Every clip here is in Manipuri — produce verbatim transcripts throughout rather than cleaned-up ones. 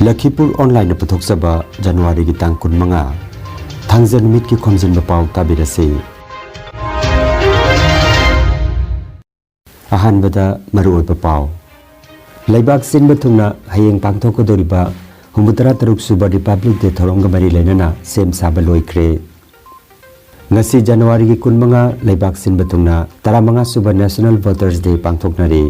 ꯂꯈꯤꯄꯨꯔ ꯑꯣꯟꯂꯥꯏꯟꯅ ꯄꯨꯊꯣꯛꯆꯕ ꯖꯅꯋꯥꯔꯤꯒꯤ ꯇꯥꯡ ꯀꯨꯟꯃꯉꯥ, ꯊꯥꯡꯖ ꯅꯨꯃꯤꯠꯀꯤ ꯈꯣꯝꯖꯤꯟꯕ ꯄꯥꯎ ꯇꯥꯕꯤꯔꯁꯤ꯫ ꯑꯍꯥꯟꯕꯗ ꯃꯔꯨꯑꯣꯏꯕ ꯄꯥꯎ꯫ ꯂꯩꯕꯥꯛ ꯁꯤꯟꯕ ꯊꯨꯡꯅ ꯍꯌꯦꯡ ꯄꯥꯡꯊꯣꯛꯀꯗꯧꯔꯤꯕ ꯍꯨꯝꯐꯨꯇꯔꯥ ꯇꯔꯨꯛ ꯁꯨꯕ ꯔꯤꯄꯕ꯭ꯂꯤꯛ ꯗꯦ ꯊꯧꯔꯝꯒ ꯃꯔꯤ ꯂꯩꯅꯅ ꯁꯦꯝ ꯁꯥꯕ ꯂꯣꯏꯈ꯭ꯔꯦ꯫ ꯉꯁꯤ ꯖꯅꯋꯥꯔꯤꯒꯤ ꯀꯨꯟꯃꯉꯥ, ꯂꯩꯕꯥꯛ ꯁꯤꯟꯕ ꯊꯨꯡꯅ ꯇꯔꯥꯃꯉꯥ ꯁꯨꯕ ꯅꯦꯁꯅꯦꯜ ꯚꯣꯇꯔꯁ ꯗꯦ ꯄꯥꯡꯊꯣꯛꯅꯔꯤ꯫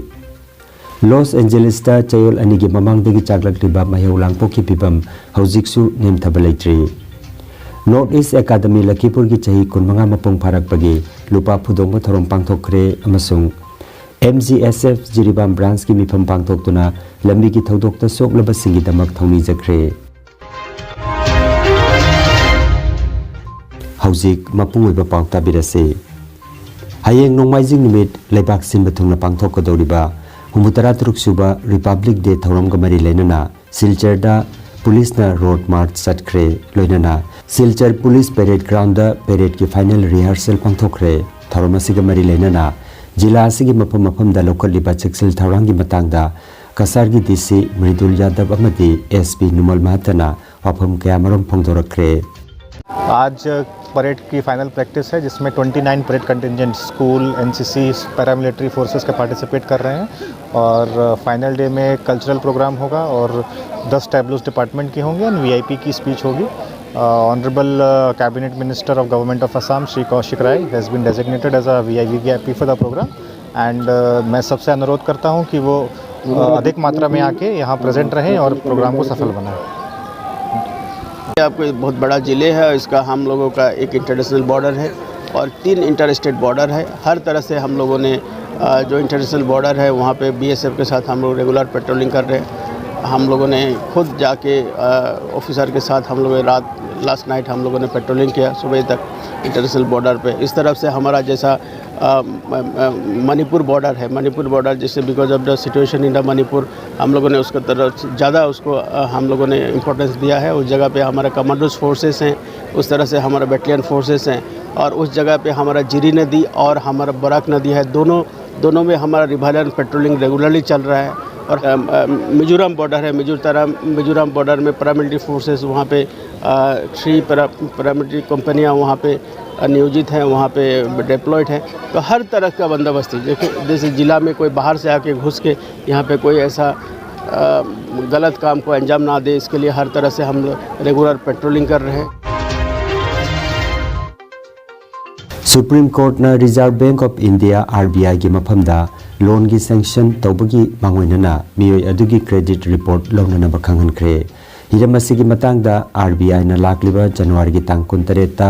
ꯂꯣꯁ ꯑꯦꯟꯖꯦꯂꯤꯁꯇ ꯆꯌꯣꯜ ꯑꯅꯤꯒꯤ ꯃꯃꯥꯡꯗꯒꯤ ꯆꯥꯛꯂꯛꯂꯤꯕ ꯃꯩꯍꯧ ꯂꯥꯡꯄꯣꯛꯀꯤ ꯐꯤꯕꯝ ꯍꯧꯖꯤꯛꯁꯨ ꯅꯦꯝꯊꯕ ꯂꯩꯇ꯭ꯔꯤ꯫ ꯅꯣꯔꯠ ꯏꯁ ꯑꯦꯀꯥꯗꯃꯤ ꯂꯈꯤꯄꯨꯔꯒꯤ ꯆꯍꯤ ꯀꯨꯟꯃꯉꯥ ꯃꯄꯨꯡ ꯐꯥꯔꯛꯄꯒꯤ ꯂꯨꯄꯥ ꯐꯨꯗꯣꯡꯕ ꯊꯧꯔꯝ ꯄꯥꯡꯊꯣꯛꯈ꯭ꯔꯦ ꯑꯃꯁꯨꯡ M G S F Jiribam ꯕ꯭ꯔꯥꯟꯁꯀꯤ ꯃꯤꯐꯝ ꯄꯥꯡꯊꯣꯛꯇꯨꯅ ꯂꯝꯕꯤꯒꯤ ꯊꯧꯗꯣꯛꯇ ꯁꯣꯛꯂꯕꯁꯤꯡꯒꯤꯗꯃꯛ ꯊꯧꯅꯤꯖꯈ꯭ꯔꯦ꯫ ꯍꯧꯖꯤꯛ ꯃꯄꯨꯡ ꯑꯣꯏꯕ ꯄꯥꯎ ꯇꯥꯕꯤꯔꯁꯤ꯫ ꯍꯌꯦꯡ ꯅꯣꯡꯃꯥꯏꯖꯤꯡ ꯅꯨꯃꯤꯠ ꯂꯩꯕꯥꯛ ꯁꯤꯟꯕ ꯊꯨꯡꯅ ꯄꯥꯡꯊꯣꯛꯀꯗꯧꯔꯤꯕ ꯍꯨꯝꯐꯨꯇꯔꯥ ꯇꯔꯨꯛ ꯁꯨꯕ ꯔꯤꯄꯕ꯭ꯂꯤꯛ ꯗꯦ ꯊꯧꯔꯝꯒ ꯃꯔꯤ ꯂꯩꯅꯅ ꯁꯤꯜꯆꯔꯗ ꯄꯨꯂꯤꯁꯅ ꯔꯣꯗ ꯃꯥꯔꯆ ꯆꯠꯈ꯭ꯔꯦ꯫ ꯂꯣꯏꯅꯅ ꯁꯤꯜꯆꯔ ꯄꯨꯂꯤꯁ ꯄꯦꯔꯦꯗ ꯒ꯭ꯔꯥꯎꯟꯗ ꯄꯦꯔꯦꯗꯀꯤ ꯐꯥꯏꯅꯦꯜ ꯔꯤꯍꯔꯁꯦꯜ ꯄꯥꯡꯊꯣꯛꯈ꯭ꯔꯦ꯫ ꯊꯧꯔꯝ ꯑꯁꯤꯒ ꯃꯔꯤ ꯂꯩꯅꯅ ꯖꯤꯂꯥ ꯑꯁꯤꯒꯤ ꯃꯐꯝ ꯃꯐꯝꯗ ꯂꯧꯈꯠꯂꯤꯕ ꯆꯦꯛꯁꯤꯜ ꯊꯧꯔꯥꯡꯒꯤ ꯃꯇꯥꯡꯗ ꯀꯁꯥꯔꯒꯤ ꯗꯤ ꯁꯤ ꯃ꯭ꯔꯤꯗꯨꯜ ꯌꯥꯗꯕ ꯑꯃꯗꯤ ꯑꯦꯁ ꯄꯤ ꯅꯨꯃꯜ ꯃꯍꯇꯅ ꯋꯥꯐꯝ ꯀꯌꯥꯃꯔꯨꯝ ꯐꯣꯡꯗꯣꯔꯛꯈ꯭ꯔꯦ꯫ आज परेड की फाइनल प्रैक्टिस है, जिसमें twenty nine parade contingent school, NCC, paramilitary forces के पार्टिसिपेट कर रहे हैं और फाइनल डे में कल्चरल प्रोग्राम होगा और दस टैबलोस डिपार्टमेंट की होंगी एंड वीआईपी की स्पीच होगी। Honorable Cabinet Minister of Government of Assam, Shri Kaushik Rai, has been designated as a V I V V I P for the program. And मैं सबसे अनुरोध करता हूँ कि वो अ, अधिक मात्रा में आके यहाँ प्रेजेंट रहें और प्रोग्राम को सफल बनाएं। ये आपको एक बहुत बड़ा जिले है, इसका हम लोगों का एक इंटरनेशनल बॉर्डर है और तीन इंटर स्टेट बॉर्डर है। हर तरह से हम लोगों ने अ, जो इंटरनेशनल बॉर्डर है वहाँ पे बीएसएफ के साथ हम लोग रेगुलर पेट्रोलिंग कर रहे हैं। हम लोगों ने खुद जाके ऑफिसर के साथ हम लोग रात लास्ट नाइट हम लोगों ने पेट्रोलिंग किया सुबह तक इंटरनेशनल बॉर्डर पे। इस तरफ से हमारा जैसा अ, म- म- मणिपुर बॉर्डर है, मणिपुर बॉर्डर जैसे because of the situation in the Manipur हम लोगों ने उसको तरफ ज़्यादा उसको अ, हम लोगों ने इम्पोर्टेंस दिया है। उस जगह पे हमारे कमांडोज फोर्सेस हैं, उस तरह से हमारे बटालियन फोर्सेस हैं और उस जगह पे हमारा जिरी नदी और हमारा बराक नदी है, दोनों दोनों में हमारा रिवाइवल एंड पेट्रोलिंग रेगुलरली चल रहा है। और अम, अम, मिजोरम बॉर्डर है, मिजोरम मिजोरम बॉर्डर में पैरामिलिट्री फोर्सेस वहाँ पे थ्री पैरामिलिट्री कंपनियाँ वहाँ पे अ, नियोजित हैं, वहाँ पे डिप्लॉयड हैं। तो हर तरह का बंदोबस्त है। देखिए, जैसे ज़िला में कोई बाहर से आके घुस के यहाँ पे कोई ऐसा अ, गलत काम को अंजाम ना दे, इसके लिए हर तरह से हम रेगुलर पेट्रोलिंग कर रहे हैं। Supreme Courtꯅ Reserve Bank of India, RBIꯒꯤ ꯃꯐꯝꯗ loanꯒꯤ sanction ꯇꯧꯕꯒꯤ ꯃꯥꯡꯑꯣꯏꯅꯅ ꯃꯤꯑꯣꯏ ꯑꯗꯨꯒꯤ credit report ꯂꯧꯅꯅꯕ ꯈꯪꯍꯟꯈ꯭ꯔꯦ꯫ ꯍꯤꯔꯝ ꯑꯁꯤꯒꯤ ꯃꯇꯥꯡꯗ RBIꯅ ꯂꯥꯛꯂꯤꯕ Januaryꯒꯤ ꯇꯥꯡ ꯀꯨꯟꯇꯔꯦꯠꯇ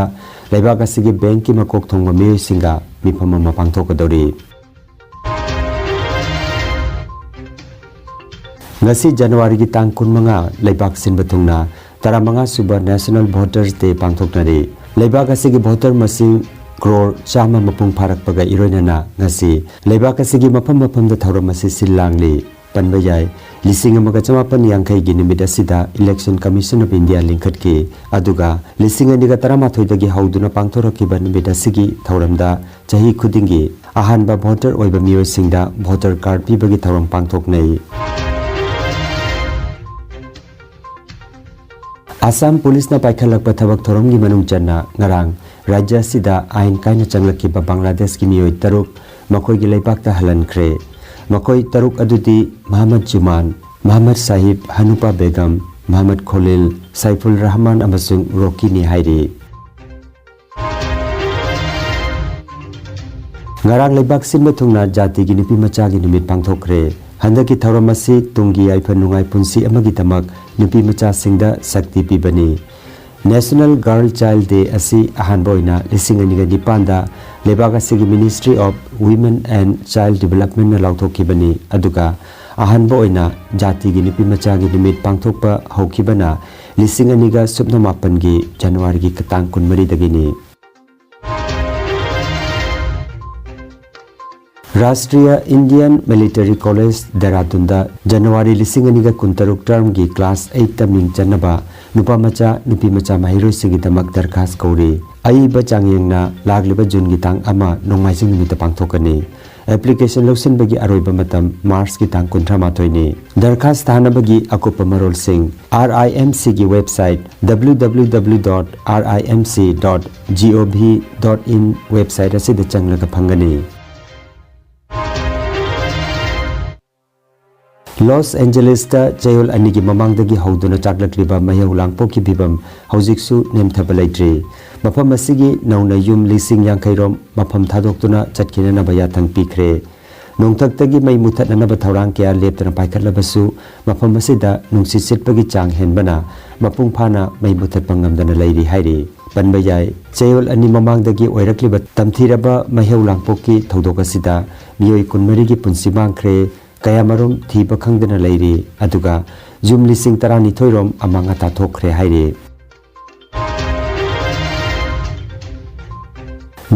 ꯂꯩꯕꯥꯛ ꯑꯁꯤꯒꯤ bankꯀꯤ ꯃꯀꯣꯛ ꯊꯣꯡꯕ ꯃꯤꯑꯣꯏꯁꯤꯡꯒ ꯃꯤꯐꯝ ꯑꯃ ꯄꯥꯡꯊꯣꯛꯀꯗꯧꯔꯤ꯫ ꯉꯁꯤ Januaryꯒꯤ ꯇꯥꯡ ꯀꯨꯟꯃꯉꯥ, ꯂꯩꯕꯥꯛ ꯁꯤꯟꯕ ꯊꯨꯡꯅ ꯇꯔꯥꯃꯉꯥ ꯁꯨꯕ National Voters Day ꯄꯥꯡꯊꯣꯛꯅꯔꯤ꯫ ꯂꯩꯕꯥꯛ ꯑꯁꯤꯒꯤ voter ꯃꯁꯤꯡ crore ꯆꯥꯝꯃ ꯃꯄꯨꯡ ꯐꯥꯔꯛꯄꯒ ꯏꯔꯣꯏꯅꯅ ꯉꯁꯤ ꯂꯩꯕꯥꯛ ꯑꯁꯤꯒꯤ ꯃꯐꯝ ꯃꯐꯝꯗ ꯊꯧꯔꯝ ꯑꯁꯤ ꯁꯤꯜ ꯂꯥꯡꯂꯤ꯫ ꯄꯟꯕ ꯌꯥꯏ, ꯂꯤꯁꯤꯡ ꯑꯃꯒ ꯆꯃꯥꯄꯟ ꯌꯥꯡꯈꯩꯒꯤ ꯅꯨꯃꯤꯠ ꯑꯁꯤꯗ Election Commission of India ꯂꯤꯡꯈꯠꯈꯤ꯫ ꯑꯗꯨꯒ ꯂꯤꯁꯤꯡ ꯑꯅꯤꯒ ꯇꯔꯥꯃꯥꯊꯣꯏꯗꯒꯤ ꯍꯧꯗꯨꯅ ꯄꯥꯡꯊꯣꯔꯛꯈꯤꯕ ꯅꯨꯃꯤꯠ ꯑꯁꯤꯒꯤ ꯊꯧꯔꯝꯗ ꯆꯍꯤ ꯈꯨꯗꯤꯡꯒꯤ ꯑꯍꯥꯟꯕ voter ꯑꯣꯏꯕ ꯃꯤꯑꯣꯏꯁꯤꯡꯗ voter card ꯄꯤꯕꯒꯤ ꯊꯧꯔꯝ ꯄꯥꯡꯊꯣꯛꯅꯩ꯫ ꯑꯁꯥꯝ ꯄꯨꯂꯤꯁꯅ ꯄꯥꯏꯈꯠꯂꯛꯄ ꯊꯕꯛ ꯊꯧꯔꯝꯒꯤ ꯃꯅꯨꯡ ꯆꯟꯅ ꯉꯔꯥꯡ ꯔꯥꯖ꯭ꯌ ꯑꯁꯤꯗ ꯑꯥꯏꯟ ꯀꯥꯏꯅ ꯆꯪꯂꯛꯈꯤꯕ ꯕꯪꯒ꯭ꯂꯥꯗꯦꯁꯀꯤ ꯃꯤꯑꯣꯏ ꯇꯔꯨꯛ ꯃꯈꯣꯏꯒꯤ ꯂꯩꯕꯥꯛꯇ ꯍꯜꯍꯟꯈ꯭ꯔꯦ꯫ ꯃꯈꯣꯏ ꯇꯔꯨꯛ ꯑꯗꯨꯗꯤ ꯃꯍꯃꯗ ꯖꯨꯃꯥꯟ, ꯃꯍꯃꯗ ꯁꯥꯍꯤꯕ, ꯍꯅꯨꯄꯥ ꯕꯦꯒꯝ, ꯃꯍꯃꯗ ꯈꯣꯂꯤꯜ, ꯁꯥꯏꯐꯨꯜ ꯔꯍꯃꯥꯟ ꯑꯃꯁꯨꯡ ꯔꯣꯀꯤꯅꯤ ꯍꯥꯏꯔꯤ꯫ ꯉꯔꯥꯡ ꯂꯩꯕꯥꯛ ꯁꯤꯟꯕ ꯊꯨꯡꯅ ꯖꯥꯇꯤꯒꯤ ꯅꯨꯄꯤ ꯃꯆꯥꯒꯤ ꯅꯨꯃꯤꯠ ꯄꯥꯡꯊꯣꯛꯈ꯭ꯔꯦ꯫ ꯍꯟꯗꯛꯀꯤ ꯊꯧꯔꯝ ꯑꯁꯤ ꯇꯨꯡꯒꯤ ꯌꯥꯏꯐ ꯅꯨꯡꯉꯥꯏ ꯄꯨꯟꯁꯤ ꯑꯃꯒꯤꯗꯃꯛ ꯅꯨꯄꯤ ꯃꯆꯥꯁꯤꯡꯗ ꯁꯛꯇꯤ ꯄꯤꯕꯅꯤ꯫ National Girl Child Day ꯑꯁꯤ ꯑꯍꯥꯟꯕ ꯑꯣꯏꯅ ꯂꯤꯁꯤꯡ ꯑꯅꯤꯒ ꯅꯤꯄꯥꯟꯗ ꯂꯩꯕꯥꯛ ꯑꯁꯤꯒꯤ Ministry of Women and Child Developmentꯅ ꯂꯥꯎꯊꯣꯛꯈꯤꯕꯅꯤ, ꯑꯗꯨꯒ ꯑꯍꯥꯟꯕ ꯑꯣꯏꯅ ꯖꯥꯇꯤꯒꯤ ꯅꯨꯄꯤ ꯃꯆꯥꯒꯤ ꯅꯨꯃꯤꯠ ꯄꯥꯡꯊꯣꯛꯄ ꯍꯧꯈꯤꯕꯅ ꯂꯤꯁꯤꯡ ꯑꯅꯤꯒ ꯁꯨꯞꯅ ꯃꯥꯄꯟꯒꯤ Januaryꯒꯤ ꯇꯥꯡ ꯀꯨꯟꯃꯔꯤꯗꯒꯤꯅꯤ꯫ Rashtriya Indian Military College, ꯗꯦꯔꯥꯗꯨꯟꯗ January ꯂꯤꯁꯤꯡ ꯑꯅꯤꯒ ꯀꯨꯟꯇꯔꯨꯛ termꯒꯤ class eightꯇ ꯃꯤꯡ ꯆꯟꯅꯕ ꯅꯨꯄꯥ ꯃꯆꯥ, ꯅꯨꯄꯤ ꯃꯆꯥ ꯃꯍꯩꯔꯣꯏꯁꯤꯡꯒꯤꯗꯃꯛ ꯗꯔꯈꯥꯁ ꯀꯧꯔꯤ꯫ ꯑꯏꯕ ꯆꯥꯡꯌꯦꯡꯅ ꯂꯥꯛꯂꯤꯕ Juneꯒꯤ ꯇꯥꯡ ꯑꯃ, ꯅꯣꯡꯃꯥꯏꯖꯤꯡ ꯅꯨꯃꯤꯠꯇ ꯄꯥꯡꯊꯣꯛꯀꯅꯤ꯫ ꯑꯦꯄ꯭ꯂꯤꯀꯦꯁꯟ ꯂꯧꯁꯤꯟꯕꯒꯤ ꯑꯔꯣꯏꯕ ꯃꯇꯝ ꯃꯥꯔꯆꯀꯤ ꯇꯥꯡ ꯀꯨꯟꯊ꯭ꯔꯥ ꯃꯥꯊꯣꯏꯅꯤ꯫ ꯗꯔꯈꯥꯁ ꯊꯥꯅꯕꯒꯤ ꯑꯀꯨꯞꯄ ꯃꯔꯣꯜꯁꯤꯡ, R I M Cꯒꯤ website W W W dot R I M C dot G O V dot in website ꯑꯁꯤꯗ ꯆꯪꯂꯒ ꯐꯪꯒꯅꯤ꯫ ꯂꯣꯁ ꯑꯦꯟꯖꯦꯂꯤꯁꯇ ꯆꯌꯣꯜ ꯑꯅꯤꯒꯤ ꯃꯃꯥꯡꯗꯒꯤ ꯍꯧꯗꯨꯅ ꯆꯥꯛꯂꯛꯂꯤꯕ ꯃꯩꯍꯧ ꯂꯥꯡꯄꯣꯛꯀꯤ ꯐꯤꯕꯝ ꯍꯧꯖꯤꯛꯁꯨ ꯅꯦꯝꯊꯕ ꯂꯩꯇ꯭ꯔꯤ꯫ ꯃꯐꯝ ꯑꯁꯤꯒꯤ ꯅꯧꯅ ꯌꯨꯝ ꯂꯤꯁꯤꯡ ꯌꯥꯡꯈꯩ ꯔꯣꯝ ꯃꯐꯝ ꯊꯥꯗꯣꯛꯇꯨꯅ ꯆꯠꯈꯤꯅꯅꯕ ꯌꯥꯊꯪ ꯄꯤꯈ꯭ꯔꯦ꯫ ꯅꯣꯡꯊꯛꯇꯒꯤ ꯃꯩ ꯃꯨꯊꯠꯅꯅꯕ ꯊꯧꯔꯥꯡ ꯀꯌꯥ ꯂꯦꯞꯇꯅ ꯄꯥꯏꯈꯠꯂꯕꯁꯨ, ꯃꯐꯝ ꯑꯁꯤꯗ ꯅꯨꯡꯁꯤꯠ ꯁꯤꯠꯄꯒꯤ ꯆꯥꯡ ꯍꯦꯟꯕꯅ ꯃꯄꯨꯡ ꯐꯥꯅ ꯃꯩ ꯃꯨꯊꯠꯄ ꯉꯝꯗꯅ ꯂꯩꯔꯤ ꯍꯥꯏꯔꯤ꯫ ꯄꯟꯕ ꯌꯥꯏ, ꯆꯌꯣꯜ ꯑꯅꯤ ꯃꯃꯥꯡꯗꯒꯤ ꯑꯣꯏꯔꯛꯂꯤꯕ ꯇꯝꯊꯤꯔꯕ ꯃꯩꯍꯧ ꯂꯥꯡꯄꯣꯛꯀꯤ ꯊꯧꯗꯣꯛ ꯑꯁꯤꯗ ꯃꯤꯑꯣꯏ ꯀꯨꯟꯃꯔꯤꯒꯤ ꯄꯨꯟꯁꯤ ꯃꯥꯡꯈ꯭ꯔꯦ꯫ ꯀꯌꯥꯃꯔꯨꯝ ꯊꯤꯕ ꯈꯪꯗꯅ ꯂꯩꯔꯤ꯫ ꯑꯗꯨꯒ ꯌꯨꯝ ꯂꯤꯁꯤꯡ ꯇꯔꯥꯅꯤꯊꯣꯏ ꯔꯣꯝ ꯑꯃꯥꯡ ꯑꯇꯥ ꯊꯣꯛꯈ꯭ꯔꯦ ꯍꯥꯏꯔꯤ꯫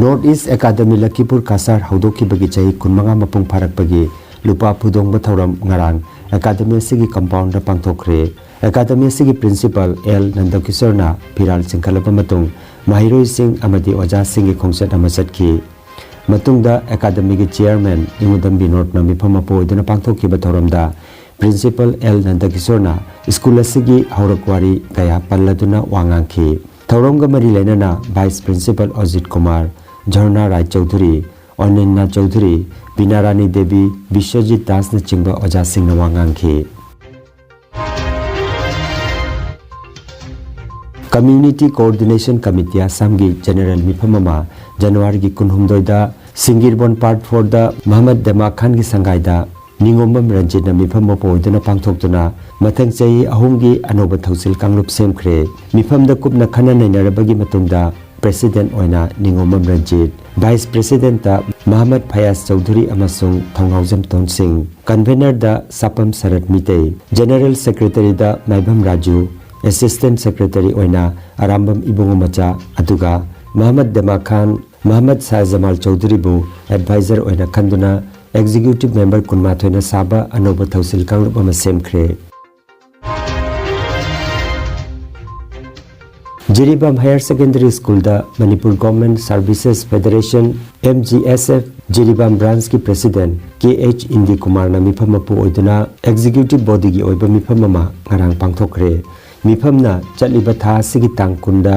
North East Academy ꯂꯈꯤꯄꯨꯔ ꯀꯁꯥꯔ ꯍꯧꯗꯣꯛꯈꯤꯕꯒꯤ ꯆꯍꯤ ꯀꯨꯟꯃꯉꯥ ꯃꯄꯨꯡ ꯐꯥꯔꯛꯄꯒꯤ ꯂꯨꯄꯥ ꯐꯨꯗꯣꯡꯕ ꯊꯧꯔꯝ ꯉꯔꯥꯡ ꯑꯦꯀꯥꯗꯃꯤ ꯑꯁꯤꯒꯤ ꯀꯝꯄꯥꯎꯟꯗ ꯄꯥꯡꯊꯣꯛꯈ꯭ꯔꯦ꯫ ꯑꯦꯀꯥꯗꯃꯤ ꯑꯁꯤꯒꯤ ꯄ꯭ꯔꯤꯟꯁꯤꯄꯥꯜ ꯑꯦꯜ ꯅꯟꯗꯀꯤꯁꯣꯔꯅ ꯐꯤꯔꯥꯜ ꯆꯤꯡꯈꯠꯂꯕ ꯃꯇꯨꯡ, ꯃꯍꯩꯔꯣꯏꯁꯤꯡ ꯑꯃꯗꯤ ꯑꯣꯖꯥꯁꯤꯡꯒꯤ ꯈꯣꯡꯆꯠ ꯑꯃ ꯆꯠꯈꯤ꯫ ꯃꯇꯨꯡꯗ ꯑꯦꯀꯥꯗꯃꯤꯒꯤ ꯆꯤꯌꯔꯃꯦꯟ ꯏꯉꯨꯗꯝ ꯕꯤꯅꯣꯗꯅ ꯃꯤꯐꯝ ꯃꯄꯨ ꯑꯣꯏꯗꯨꯅ ꯄꯥꯡꯊꯣꯛꯈꯤꯕ ꯊꯧꯔꯝꯗ ꯄ꯭ꯔꯤꯟꯁꯤꯄꯥꯜ ꯑꯦꯜ ꯅꯟꯗꯀꯤꯁꯣꯔꯅ ꯁ꯭ꯀꯨꯜ ꯑꯁꯤꯒꯤ ꯍꯧꯔꯛ ꯋꯥꯔꯤ ꯀꯌꯥ ꯄꯜꯂꯗꯨꯅ ꯋꯥ ꯉꯥꯡꯈꯤ꯫ ꯊꯧꯔꯝꯒ ꯃꯔꯤ ꯂꯩꯅꯅ ꯚꯥꯏꯁ ꯄ꯭ꯔꯤꯟꯁꯤꯄꯥꯜ ꯑꯖꯤꯠ ꯀꯨꯃꯥꯔ, ꯖꯔꯅꯥ ꯔꯥꯏ ꯆꯧꯙꯨꯔꯤ, ꯑꯣꯅꯤꯟꯅꯥ ꯆꯧꯙꯨꯔꯤ, ꯕꯤꯅꯥꯔꯥꯅꯤ ꯗꯦꯕꯤ, ꯕꯤꯁ꯭ꯋꯖꯤꯠ ꯗꯥꯁꯅꯆꯤꯡꯕ ꯑꯣꯖꯥꯁꯤꯡꯅ ꯋꯥ ꯉꯥꯡꯈꯤ꯫ Community Coordination Committee ꯑꯁꯥꯝꯒꯤ ꯖꯦꯅꯔꯦꯜ ꯃꯤꯐꯝ ꯑꯃ ꯖꯅꯋꯥꯔꯤꯒꯤ ꯀꯨꯟꯍꯨꯝꯗꯣꯏꯗ ꯁꯤꯡꯒꯤꯔꯕꯣꯟ ꯄꯥꯔꯠ ꯐꯣꯔꯗ ꯃꯍꯃꯗ ꯗꯦꯃꯥ ꯈꯥꯟꯒꯤ ꯁꯪꯒꯥꯏꯗ ꯅꯤꯉꯣꯝꯕꯝ ꯔꯟꯖꯤꯠꯅ ꯃꯤꯐꯝ ꯃꯄꯨ ꯑꯣꯏꯗꯨꯅ ꯄꯥꯡꯊꯣꯛꯇꯨꯅ, ꯃꯊꯪ ꯆꯍꯤ ꯑꯍꯨꯝꯒꯤ ꯑꯅꯧꯕ ꯊꯧꯁꯤꯜ ꯀꯥꯡꯂꯨꯞ ꯁꯦꯝꯈ꯭ꯔꯦ꯫ ꯃꯤꯐꯝꯗ ꯀꯨꯞꯅ ꯈꯟꯅ ꯅꯩꯅꯔꯕꯒꯤ ꯃꯇꯨꯡꯗ, ꯄ꯭ꯔꯦꯁꯤꯗꯦꯟꯠ ꯑꯣꯏꯅ ꯅꯤꯉꯣꯝꯕꯝ ꯔꯟꯖꯤꯠ, ꯚꯥꯏꯁ ꯄ꯭ꯔꯦꯁꯤꯗꯦꯟꯠꯇ ꯃꯍꯃꯗ ꯐꯌꯥꯖ ꯆꯧꯙꯨꯔꯤ ꯑꯃꯁꯨꯡ ꯊꯧꯅꯥꯎꯖꯝ ꯇꯣꯟꯁꯤꯡ, ꯀꯟꯚꯦꯅꯔꯗ ꯁꯥꯄꯝ ꯁꯔꯠ ꯃꯤꯇꯩ, ꯖꯦꯅꯔꯦꯜ ꯁꯦꯀ꯭ꯔꯦꯇꯔꯤꯗ ꯃꯥꯏꯕꯝ ꯔꯥꯖꯨ, ꯑꯦꯁꯤꯁꯇꯦꯟꯠ ꯁꯦꯀ꯭ꯔꯦꯇꯔꯤ ꯑꯣꯏꯅ ꯑꯔꯥꯝꯕꯝ ꯏꯕꯨꯡꯉꯣ ꯃꯆꯥ, ꯑꯗꯨꯒ ꯃꯍꯃꯗ ꯗꯦꯃꯥ ꯈꯥꯟ, ꯃꯍꯃꯗ ꯁꯥꯍꯖꯃꯥꯜ ꯆꯧꯙꯨꯔꯤꯕꯨ ꯑꯦꯗꯚꯥꯏꯖꯔ ꯑꯣꯏꯅ ꯈꯟꯗꯨꯅ ꯑꯦꯛꯖꯤꯀ꯭ꯌꯨꯇꯤꯚ ꯃꯦꯝꯕꯔ ꯀꯨꯟꯃꯥꯊꯣꯏꯅ ꯁꯥꯕ ꯑꯅꯧꯕ ꯊꯧꯁꯤꯜ ꯀꯥꯡꯂꯨꯞ ꯑꯃ ꯁꯦꯝꯈ꯭ꯔꯦ꯫ ꯖꯤꯔꯤꯕꯥꯝ ꯍꯥꯌꯔ ꯁꯦꯀꯦꯟꯗꯔꯤ ꯁ꯭ꯀꯨꯜꯗ Manipur government services federation, M G S F, Jiribam ꯕ꯭ꯔꯥꯟꯁꯀꯤ ꯄ꯭ꯔꯦꯁꯤꯗꯦꯟꯠ ꯀꯦ ꯑꯩꯆ ꯏꯟꯗꯤ ꯀꯨꯃꯥꯔꯅ ꯃꯤꯐꯝ ꯃꯄꯨ ꯑꯣꯏꯗꯨꯅ ꯑꯦꯛꯖꯤꯀ꯭ꯌꯨꯇꯤꯚ ꯕꯣꯗꯤꯒꯤ ꯑꯣꯏꯕ ꯃꯤꯐꯝ ꯑꯃ ꯉꯔꯥꯡ ꯄꯥꯡꯊꯣꯛꯈ꯭ꯔꯦ꯫ ꯃꯤꯐꯝꯅ ꯆꯠꯂꯤꯕ ꯊꯥ ꯑꯁꯤꯒꯤ ꯇꯥꯡ ꯀꯨꯟꯗ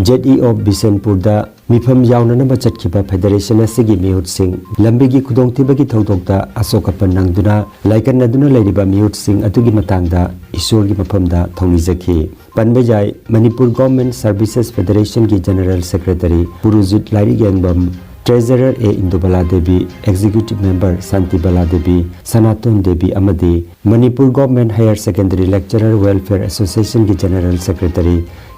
ꯖꯦꯠ ꯏ ꯑꯣꯐ ꯕꯤꯁꯦꯟꯄꯨꯔꯗ ꯃꯤꯐꯝ ꯌꯥꯎꯅꯅꯕ ꯆꯠꯈꯤꯕ ꯐꯦꯗꯔꯦꯁꯟ ꯑꯁꯤꯒꯤ ꯃꯤꯍꯨꯠꯁꯤꯡ ꯂꯝꯕꯤꯒꯤ ꯈꯨꯗꯣꯡꯊꯤꯕꯒꯤ ꯊꯧꯗꯣꯛꯇ ꯑꯁꯣꯛ ꯑꯄꯟ ꯅꯪꯗꯨꯅ ꯂꯥꯏꯀꯠꯅꯗꯨꯅ ꯂꯩꯔꯤꯕ ꯃꯤꯍꯨꯠꯁꯤꯡ ꯑꯗꯨꯒꯤ ꯃꯇꯥꯡꯗ ꯏꯁꯣꯔꯒꯤ ꯃꯐꯝꯗ ꯊꯧꯅꯤꯖꯈꯤ꯫ ꯄꯟꯕ ꯌꯥꯏ, ꯃꯅꯤꯄꯨꯔ ꯒꯣꯔꯃꯦꯟ ꯁꯔꯚꯤꯁꯦꯁ ꯐꯦꯗꯔꯦꯁꯟꯒꯤ general secretary Purujit Lairikyengbam, treasurer A Indubala Devi, executive member Shantibala Devi, Sanaton Devi ꯑꯃꯗꯤ Manipur government higher secondary lecturer welfare ꯑꯦꯁꯣꯁꯤꯌꯦꯁꯟꯒꯤ ꯖꯦꯅꯔꯦꯜ ꯁꯦꯀ꯭ꯔꯦꯇꯔꯤ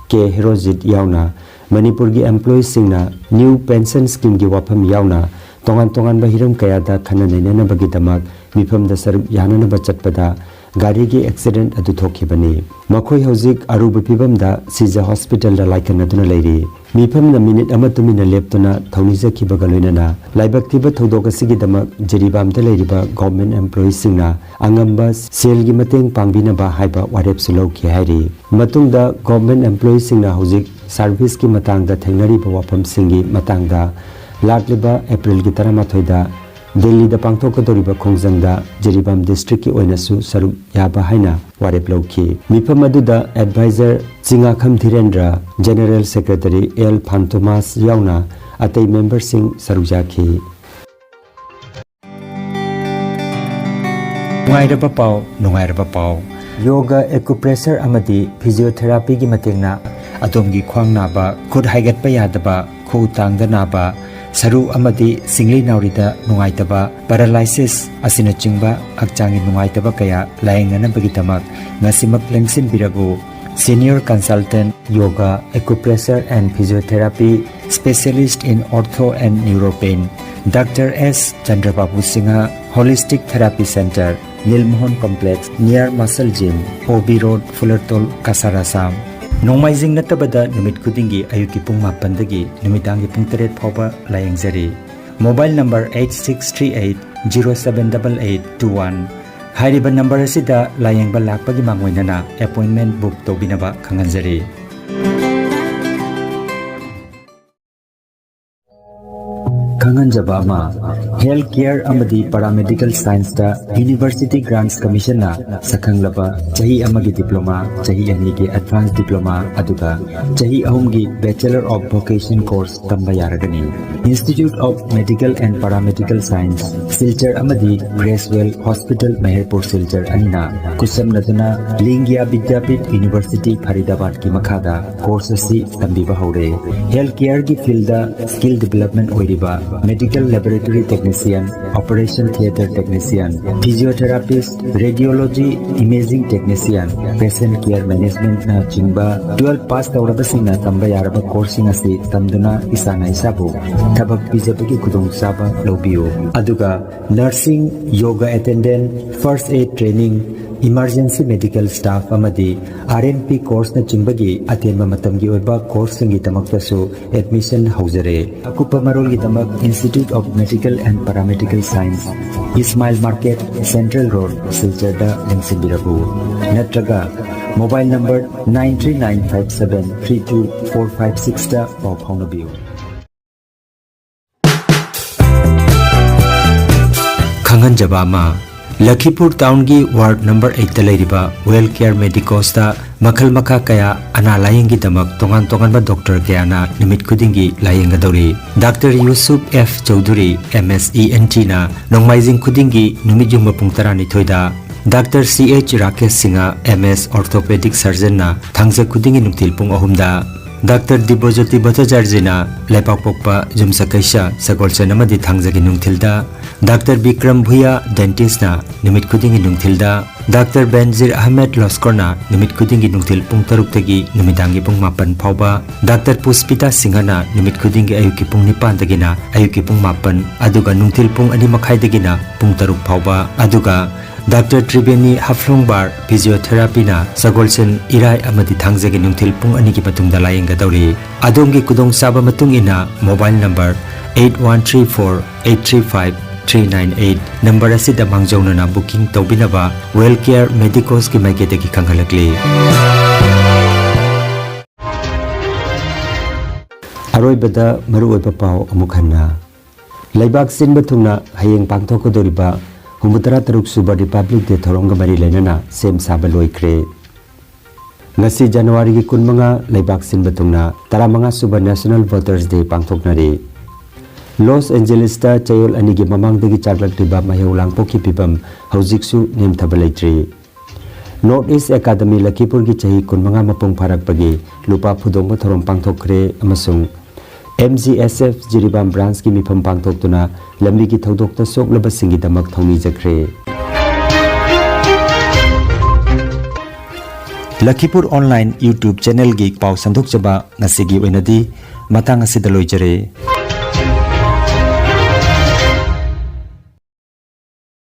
ꯀꯦ ꯍꯦꯔꯣꯖꯤꯠ ꯌꯥꯎꯅ ꯃꯅꯤꯄꯨꯔꯒꯤ ꯑꯦꯝꯄ꯭ꯂꯣꯌꯤꯁꯤꯡꯅ ꯅ꯭ꯌꯨ ꯄꯦꯟꯁꯟ ꯁ꯭ꯀꯤꯝꯒꯤ ꯋꯥꯐꯝ ꯌꯥꯎꯅ ꯇꯣꯉꯥꯟ ꯇꯣꯉꯥꯟꯕ ꯍꯤꯔꯝ ꯀꯌꯥꯗ ꯈꯟꯅ ꯅꯩꯅꯅꯕꯒꯤꯗꯃꯛ ꯃꯤꯐꯝꯗ ꯁꯔꯨꯛ ꯌꯥꯅꯅꯕ ꯆꯠꯄꯗ ꯒꯥꯔꯤꯒꯤ ꯑꯦꯛꯁꯤꯗꯦꯟꯠ ꯑꯗꯨ ꯊꯣꯛꯈꯤꯕꯅꯤ꯫ ꯃꯈꯣꯏ ꯍꯧꯖꯤꯛ ꯑꯔꯨꯕ ꯐꯤꯕꯝꯗ ꯁꯤꯖ ꯍꯣꯁꯄꯤꯇꯥꯜꯗ ꯂꯥꯏꯀꯠꯅꯗꯨꯅ ꯂꯩꯔꯤ꯫ ꯃꯤꯐꯝꯅ ꯃꯤꯅꯤꯠ ꯑꯃ ꯇꯨꯃꯤꯟꯅ ꯂꯦꯞꯇꯨꯅ ꯊꯧꯅꯤꯖꯈꯤꯕꯒ ꯂꯣꯏꯅꯅ ꯂꯥꯏꯕꯛ ꯊꯤꯕ ꯊꯧꯗꯣꯛ ꯑꯁꯤꯒꯤꯗꯃꯛ ꯖꯤꯔꯤꯕꯥꯝꯗ ꯂꯩꯔꯤꯕ ꯒꯣꯔꯃꯦꯟ ꯑꯦꯝꯄ꯭ꯂꯣꯌꯤꯁꯤꯡꯅ ꯑꯉꯝꯕ ꯁꯦꯜꯒꯤ ꯃꯇꯦꯡ ꯄꯥꯡꯕꯤꯅꯕ ꯍꯥꯏꯕ ꯋꯥꯔꯦꯞꯁꯨ ꯂꯧꯈꯤ ꯍꯥꯏꯔꯤ꯫ ꯃꯇꯨꯡꯗ ꯒꯣꯔꯃꯦꯟ ꯑꯦꯝꯄ꯭ꯂꯣꯌꯤꯁꯤꯡꯅ ꯍꯧꯖꯤꯛ ꯁꯔꯚꯤꯁꯀꯤ ꯃꯇꯥꯡꯗ ꯊꯦꯡꯅꯔꯤꯕ ꯋꯥꯐꯝꯁꯤꯡꯒꯤ ꯃꯇꯥꯡꯗ ꯂꯥꯛꯂꯤꯕ ꯑꯦꯄ꯭ꯔꯤꯜꯒꯤ ꯇꯔꯥꯃꯥꯊꯣꯏꯗ ꯗꯤꯜꯂꯤꯗ ꯄꯥꯡꯊꯣꯛꯀꯗꯧꯔꯤꯕ ꯈꯣꯡꯖꯪꯗ ꯖꯤꯔꯤꯕꯥꯝ ꯗꯤꯁꯇ꯭ꯔꯤꯛꯀꯤ ꯑꯣꯏꯅꯁꯨ ꯁꯔꯨꯛ ꯌꯥꯕ ꯍꯥꯏꯅ ꯋꯥꯔꯦꯞ ꯂꯧꯈꯤ꯫ ꯃꯤꯐꯝ ꯑꯗꯨꯗ ꯑꯦꯗꯚꯥꯏꯖꯔ ꯆꯤꯉꯥꯈꯝ ꯙꯤꯔꯦꯟꯗ꯭ꯔ, ꯖꯦꯅꯔꯦꯜ ꯁꯦꯀ꯭ꯔꯦꯇꯔꯤ ꯑꯦꯜ ꯐꯥꯟꯇꯣꯃꯥꯁ ꯌꯥꯎꯅ ꯑꯇꯩ ꯃꯦꯝꯕꯔꯁꯤꯡ ꯁꯔꯨꯛ ꯌꯥꯈꯤ꯫ ꯅꯨꯡꯉꯥꯏꯔꯕ ꯄꯥꯎ, ꯅꯨꯡꯉꯥꯏꯔꯕ ꯄꯥꯎ꯫ ꯌꯣꯒ, ꯑꯦꯀꯨꯄ꯭ꯔꯦꯁꯔ ꯑꯃꯗꯤ ꯐꯤꯖꯤꯑꯣꯊꯦꯔꯥꯄꯤꯒꯤ ꯃꯇꯦꯡꯅ ꯑꯗꯣꯝꯒꯤ ꯈ꯭ꯋꯥꯡ ꯅꯥꯕ, ꯈꯨꯠ ꯍꯥꯏꯒꯠꯄ ꯌꯥꯗꯕ, ꯈꯨꯎ ꯇꯥꯡꯗ ꯅꯥꯕ, ꯁꯔꯨ ꯑꯃꯗꯤ ꯁꯤꯡꯂꯤ ꯅꯥꯎꯔꯤꯗ ꯅꯨꯡꯉꯥꯏꯇꯕ, ꯄꯦꯔꯥꯂꯥꯏꯁꯤꯁ ꯑꯁꯤꯅꯆꯤꯡꯕ ꯍꯛꯆꯥꯡꯒꯤ ꯅꯨꯡꯉꯥꯏꯇꯕ ꯀꯌꯥ ꯂꯥꯌꯦꯡꯅꯅꯕꯒꯤꯗꯃꯛ ꯉꯁꯤꯃꯛ ꯂꯦꯡꯁꯤꯟꯕꯤꯔꯕꯨ꯫ Senior Consultant Yoga, Acupressure and Physiotherapy, Specialist in Ortho and Neuropain, Doctor S Chandrababu Singha, Holistic Therapy Center, Nilmohan Complex, near Muscle Gym, O B Road, Fulertol, Cachar, Assam꯫ ꯅꯣꯡꯃꯥꯏꯖꯤꯡ ꯅꯠꯇꯕꯗ ꯅꯨꯃꯤꯠ ꯈꯨꯗꯤꯡꯒꯤ ꯑꯌꯨꯛꯀꯤ ꯄꯨꯡ ꯃꯥꯄꯟꯗꯒꯤ ꯅꯨꯃꯤꯗꯥꯡꯒꯤ ꯄꯨꯡ ꯇꯔꯦꯠ ꯐꯥꯎꯕ ꯂꯥꯌꯦꯡꯖꯔꯤ꯫ Mobile number eight six three eight zero seven double eight two one꯫ ꯍꯥꯏꯔꯤꯕ ꯅꯝꯕꯔ ꯑꯁꯤꯗ ꯂꯥꯌꯦꯡꯕ ꯂꯥꯛꯄꯒꯤ ꯃꯥꯡꯑꯣꯏꯅꯅ ꯑꯦꯄꯣꯏꯟꯃꯦꯟ ꯕꯨꯛ ꯇꯧꯕꯤꯅꯕ ꯈꯪꯍꯟꯖꯔꯤ꯫ ꯈꯪꯍꯟꯖꯕ ꯑꯃ, ꯍꯦꯜꯊ ꯀꯦꯌꯔ ꯑꯃꯗꯤ ꯄꯦꯔꯥꯃꯦꯗꯤꯀꯦꯜ ꯁꯥꯏꯟꯁꯇ ꯌꯨꯅꯤꯚꯔꯁꯤꯇꯤ ꯒ꯭ꯔꯥꯟꯠꯁ ꯀꯃꯤꯁꯟꯅ ꯁꯛꯈꯪꯂꯕ ꯆꯍꯤ ꯑꯃꯒꯤ ꯗꯤꯄ꯭ꯂꯣꯃꯥ, ꯆꯍꯤ ꯑꯅꯤꯒꯤ ꯑꯦꯗꯚꯥꯟꯁ ꯗꯤꯄ꯭ꯂꯣꯃꯥ, ꯑꯗꯨꯒ ꯆꯍꯤ ꯑꯍꯨꯝꯒꯤ ꯕꯦꯆꯦꯂꯔ ꯑꯣꯐ ꯚꯣꯀꯦꯁꯟ ꯀꯣꯔꯁ ꯇꯝꯕ ꯌꯥꯔꯒꯅꯤ꯫ Institute of Medical and Paramedical Science, Silchar ꯑꯃꯗꯤ ꯒ꯭ꯔꯦꯁꯋꯦꯜ ꯍꯣꯁꯄꯤꯇꯥꯜ, ꯃꯦꯍꯔꯄꯨꯔ, ꯁꯤꯜꯆꯔ ꯑꯅꯤꯅ ꯈꯨꯠꯁꯝꯅꯗꯨꯅ ꯂꯤꯡꯒ꯭ꯌꯥ ꯕꯤꯗ꯭ꯌꯥꯄꯤꯊ ꯌꯨꯅꯤꯚꯔꯁꯤꯇꯤ, ꯐꯔꯤꯗꯥꯕꯥꯗꯀꯤ ꯃꯈꯥꯗ ꯀꯣꯔꯁ ꯑꯁꯤ ꯇꯝꯕꯤꯕ ꯍꯧꯔꯦ꯫ ꯍꯦꯜꯊ ꯀꯦꯌꯔꯒꯤ ꯐꯤꯜꯗ ꯁ꯭ꯀꯤꯜ ꯗꯤꯚꯦꯂꯞꯃꯦꯟ ꯑꯣꯏꯔꯤꯕ medical laboratory technician, operation theatre technician, physiotherapist, radiology, imaging technician, patient care ꯃꯦꯅꯦꯖꯃꯦꯟꯠꯅꯆꯤꯡꯕ ꯇꯨꯋꯦꯜꯐ ꯄꯥꯁ ꯇꯧꯔꯕꯁꯤꯡꯅ ꯇꯝꯕ ꯌꯥꯔꯕ ꯀꯣꯔꯁꯁꯤꯡ ꯑꯁꯤ ꯇꯝꯗꯨꯅ ꯏꯁꯥꯅ ꯏꯁꯥꯕꯨ ꯊꯕꯛ ꯄꯤꯖꯕꯒꯤ ꯈꯨꯗꯣꯡꯆꯥꯕ ꯂꯧꯕꯤꯌꯨ꯫ ꯑꯗꯨꯒ nursing, yoga attendant, first aid training, emergency medical staff ꯑꯃꯗꯤ ꯑꯥꯔ ꯑꯦꯟ ꯄꯤ ꯀꯣꯔꯁꯅꯆꯤꯡꯕꯒꯤ ꯑꯇꯦꯟꯕ ꯃꯇꯝꯒꯤ ꯑꯣꯏꯕ ꯀꯣꯔꯁꯁꯤꯡꯒꯤꯗꯃꯛꯇꯁꯨ ꯑꯦꯗꯃꯤꯁꯟ ꯍꯧꯖꯔꯦ꯫ ꯑꯀꯨꯞꯄ ꯃꯔꯣꯜꯒꯤꯗꯃꯛ Institute of Medical and Paramedical Science, Ismail market, central road, ꯁꯤꯜꯆꯔꯗ ꯂꯦꯡꯁꯤꯟꯕꯤꯔꯛꯎ, ꯅꯠꯇ꯭ꯔꯒ mobile number nine three nine five seven three two four five sixꯇ ꯄꯥꯎ ꯐꯥꯎꯅꯕꯤꯌꯨ꯫ ꯈꯪꯍꯟꯖꯕ ꯑꯃ, ꯂꯈꯤꯄꯨꯔ ꯇꯥꯎꯟꯒꯤ ꯋꯥꯔꯗ ꯅꯝꯕꯔ ꯑꯩꯠꯇ ꯂꯩꯔꯤꯕ ꯋꯦꯜ ꯀꯦꯌꯔ ꯃꯦꯗꯤꯀꯣꯁꯇ ꯃꯈꯜ ꯃꯈꯥ ꯀꯌꯥ ꯑꯅꯥ ꯂꯥꯌꯦꯡꯒꯤꯗꯃꯛ ꯇꯣꯉꯥꯟ ꯇꯣꯉꯥꯟꯕ ꯗꯣꯛꯇꯔ ꯀꯌꯥꯅ ꯅꯨꯃꯤꯠ ꯈꯨꯗꯤꯡꯒꯤ ꯂꯥꯌꯦꯡꯒꯗꯧꯔꯤ꯫ Doctor Yusuf F Chowdhury, M S E N ꯇꯤꯅ ꯅꯣꯡꯃꯥꯏꯖꯤꯡ ꯈꯨꯗꯤꯡꯒꯤ ꯅꯨꯃꯤꯠ ꯌꯨꯡꯕ ꯄꯨꯡ ꯇꯔꯥꯅꯤꯊꯣꯏꯗ, doctor C H Rakesh Singha, M S orthopaedic ꯁꯔꯖꯟꯅ ꯊꯥꯡꯖ ꯈꯨꯗꯤꯡꯒꯤ ꯅꯨꯡꯊꯤꯜ ꯄꯨꯡ ꯑꯍꯨꯝꯗ, ꯗꯥꯛꯇꯔ ꯗꯤꯕ꯭ꯔꯖꯣꯇꯤ ꯚꯠꯇꯥꯆꯥꯔꯖꯤꯅ ꯂꯩꯄꯥꯛꯄꯣꯛꯄ, ꯌꯨꯝꯁꯀꯩꯁ, ꯁꯒꯣꯜꯁꯦꯟ ꯑꯃꯗꯤ ꯊꯥꯡꯖꯒꯤ ꯅꯨꯡꯊꯤꯜꯗ, ꯗꯥꯛꯇꯔ ꯕꯤꯀ꯭ꯔꯝ ꯚꯨꯌꯥ, ꯗꯦꯟꯇꯤꯁꯅ ꯅꯨꯃꯤꯠ ꯈꯨꯗꯤꯡꯒꯤ ꯅꯨꯡꯊꯤꯜꯗ, ꯗꯥꯛꯇꯔ ꯕꯦꯟꯖꯤꯔ ꯑꯍꯃꯦꯗ ꯂꯣꯁꯀꯣꯔꯅ ꯅꯨꯃꯤꯠ ꯈꯨꯗꯤꯡꯒꯤ ꯅꯨꯡꯊꯤꯜ ꯄꯨꯡ ꯇꯔꯨꯛꯇꯒꯤ ꯅꯨꯃꯤꯗꯥꯡꯒꯤ ꯄꯨꯡ ꯃꯥꯄꯟ ꯐꯥꯎꯕ, ꯗꯥꯛꯇꯔ ꯄꯨꯁꯄꯤꯇꯥ ꯁꯤꯡꯍꯅ ꯅꯨꯃꯤꯠ ꯈꯨꯗꯤꯡꯒꯤ ꯑꯌꯨꯛꯀꯤ ꯄꯨꯡ ꯅꯤꯄꯥꯟꯗꯒꯤꯅ ꯑꯌꯨꯛꯀꯤ ꯄꯨꯡ ꯃꯥꯄꯟ, ꯑꯗꯨꯒ ꯅꯨꯡꯊꯤꯜ ꯄꯨꯡ ꯑꯅꯤ ꯃꯈꯥꯏꯗꯒꯤꯅ ꯄꯨꯡ ꯇꯔꯨꯛ ꯐꯥꯎꯕ, ꯑꯗꯨꯒ ꯗꯥꯛꯇꯔ ꯇ꯭ꯔꯤꯕꯦꯅꯤ ꯍꯥꯐ꯭ꯂꯣꯡꯕꯥꯔ ꯐꯤꯖꯤꯌꯣꯊꯦꯔꯥꯄꯤꯅ ꯁꯒꯣꯜꯁꯦꯟ, ꯏꯔꯥꯏ ꯑꯃꯗꯤ ꯊꯥꯡꯖꯒꯤ ꯅꯨꯡꯊꯤꯜ ꯄꯨꯡ ꯑꯅꯤꯒꯤ ꯃꯇꯨꯡꯗ ꯂꯥꯌꯦꯡꯒꯗꯧꯔꯤ꯫ ꯑꯗꯣꯝꯒꯤ ꯈꯨꯗꯣꯡꯆꯥꯕ ꯃꯇꯨꯡ ꯏꯟꯅ mobile number eight one three four eight three five three nine eight number ꯑꯁꯤꯗ ꯃꯥꯡꯖꯧꯅꯅ ꯕꯨꯀꯤꯡ ꯇꯧꯕꯤꯅꯕ ꯋꯦꯜ ꯀꯦꯌꯔ ꯃꯦꯗꯤꯀꯣꯁꯀꯤ ꯃꯥꯏꯀꯩꯗꯒꯤ ꯈꯪꯍꯜꯂꯛꯂꯤ꯫ ꯑꯔꯣꯏꯕꯗ ꯃꯔꯨꯑꯣꯏꯕ ꯄꯥꯎ ꯑꯃꯨꯛ ꯍꯟꯅ꯫ ꯂꯩꯕꯥꯛ ꯁꯤꯟꯕ ꯊꯨꯡꯅ ꯍꯌꯦꯡ ꯄꯥꯡꯊꯣꯛꯀꯗꯧꯔꯤꯕ ꯍꯨꯝꯐꯨꯇꯔꯥ ꯇꯔꯨꯛ ꯁꯨꯕ Republic Day ꯊꯧꯔꯝꯒ ꯃꯔꯤ ꯂꯩꯅꯅ ꯁꯦꯝ ꯁꯥꯕ ꯂꯣꯏꯈ꯭ꯔꯦ꯫ ꯉꯁꯤ January ꯒꯤ ꯀꯨꯟꯃꯉꯥ, ꯂꯩꯕꯥꯛ ꯁꯤꯟꯕ ꯊꯨꯡꯅ ꯇꯔꯥꯃꯉꯥ ꯁꯨꯕ National Voters Day ꯄꯥꯡꯊꯣꯛꯅꯔꯤ꯫ ꯂꯣꯁ ꯑꯦꯟꯖꯦꯂꯤꯁꯇ ꯆꯌꯣꯜ ꯑꯅꯤꯒꯤ ꯃꯃꯥꯡꯗꯒꯤ ꯆꯥꯛꯂꯛꯂꯤꯕ ꯃꯍꯩ ꯂꯥꯡꯄꯣꯛꯀꯤ ꯐꯤꯕꯝ ꯍꯧꯖꯤꯛꯁꯨ ꯅꯦꯝꯊꯕ ꯂꯩꯇ꯭ꯔꯤ꯫ North East Academy ꯂꯈꯤꯄꯨꯔꯒꯤ ꯆꯍꯤ ꯀꯨꯟꯃꯉꯥ ꯃꯄꯨꯡ ꯐꯥꯔꯛꯄꯒꯤ ꯂꯨꯄꯥ ꯐꯨꯗꯣꯡꯕ ꯊꯧꯔꯝ ꯄꯥꯡꯊꯣꯛꯈ꯭ꯔꯦ ꯑꯃꯁꯨꯡ M G S F Jiribam branch ꯀꯤ ꯃꯤꯐꯝ ꯄꯥꯡꯊꯣꯛꯇꯨꯅ ꯂꯝꯕꯤꯒꯤ ꯊꯧꯗꯣꯛꯇ ꯁꯣꯛꯂꯕꯁꯤꯡꯒꯤꯗꯃꯛ ꯊꯧꯅꯤꯖꯈ꯭ꯔꯦ꯫ ꯂꯈꯤꯄꯨꯔ online YouTube channel ꯒꯤ ꯄꯥꯎ ꯁꯟꯗꯣꯛꯆꯕ ꯉꯁꯤꯒꯤ ꯑꯣꯏꯅꯗꯤ ꯃꯇꯥꯡ ꯑꯁꯤꯗ ꯂꯣꯏꯖꯔꯦ꯫